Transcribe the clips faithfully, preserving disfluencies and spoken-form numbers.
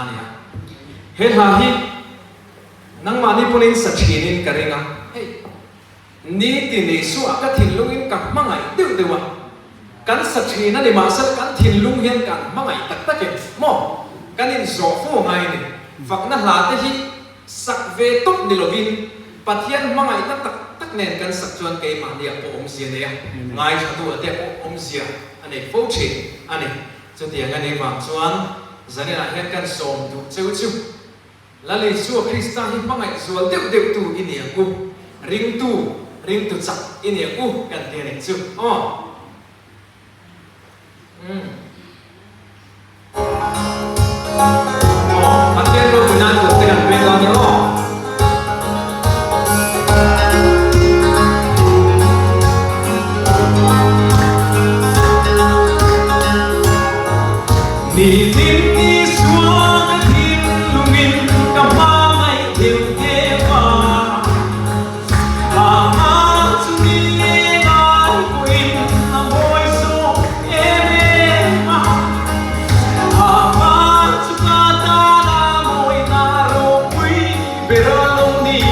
Nia. He hla hi, nangmah ni punin sa thinin ka ring a. Hei. Nitin Isu ah ka thinlungin ka hmangaih deuhdeuh a. Kan sa thin a ni mah seh, kan thinlung hian kan hmangaih taktak e. Maw, kan inzawh fu ngai ni. Vakna hlate hi sak ve tawp ni lovin, Pathian hmangaihna taktak nen kan sak chuan keimahni ah pawh awmzia nei a. Amen. Ngaithlatu a te pawh awmzia a nei fo thin a ni. Chutiang a ni vang chuan, zanin ah hian kan sawm duh cheu chu. Lal Isua Krista hi hmangaih zual deuhdeuhtu i ni ang u, ringtu, ringtu chak i ni ang u kan ti a ni chu. Aw. Hmm. Aw, Pathian ropuina tur te kan pe dawn ni aw. Nitin Isua ka thinlungin ka hmangaih deuhdeuh a. Ama chu ni ngai puin a mawi zawk em em a. Ama chu ka tana mawina ropui ber a lo ni.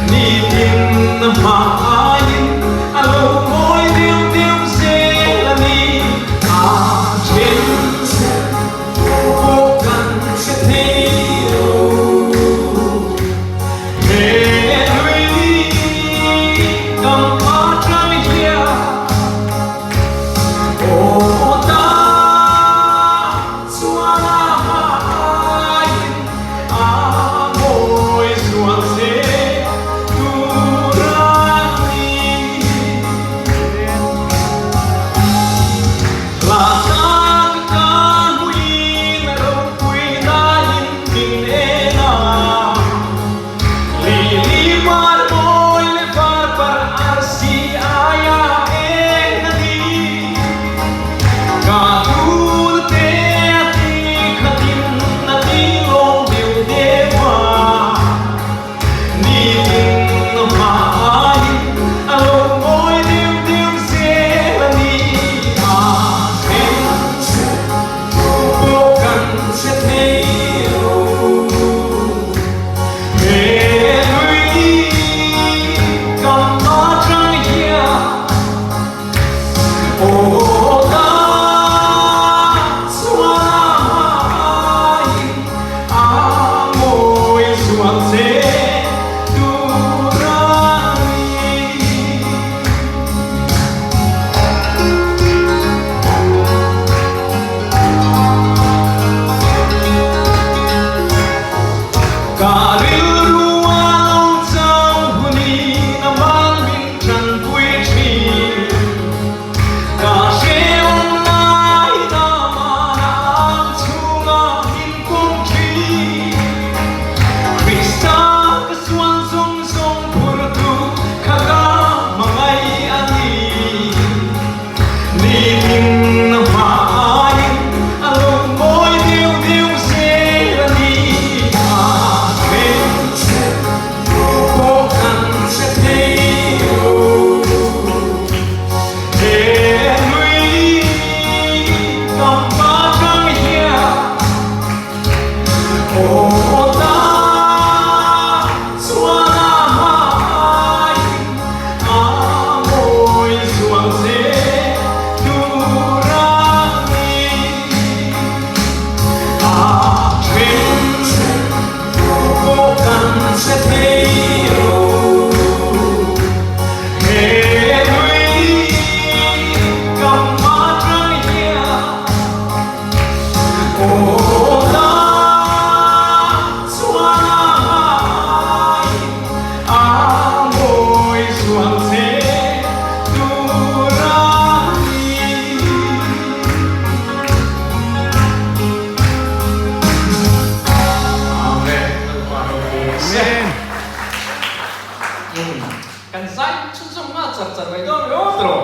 Nitin a hmain a lo mawi deuhdeuh zel a ni. A ṭhen zel pawh kan hre thei lo. He lui kam a ṭang hia. Aw ta. Chuan a hmain a mawi zual zel tur a ni. Hla sang ka hmuhin ropuina in min en a. Lili var mawi leh var par arsi aia en a ni. Ka tute a ti khatin a ti lawm deuhdeuh a. Nitin a hmain a lo mawi deuhdeuh zel a ni. A ṭhen zel pawh kan hre thei lo. He lui kam a ṭang hia. Aw ta, chuan a hmain a mawi zual zel tur a ni. Ka rilru a lo chau hunin a mal min ṭanpui ṭhin. Ka hreawm lai na mana ang chunga min pawm ṭhin. Krista ka suan zawng zawng phurtu kha ka hmangaih a ni. Nitin a hmain a lo mawi deuhdeuh zel a ni. A ṭhen zel pawh kan hre thei lo. He lui kam a ṭang hia. Aw ta, chuan a hmain a mawi zual zel tur a ni. A ṭhen zel pawh kan hre thei lo. He lui kam a ṭang hia. Aw ta, chuan a hmain a mawi zual zel tur a ni. Amen. Amen. Hmm. Kan zai chhunzawm nga char char mai dawn lo tro.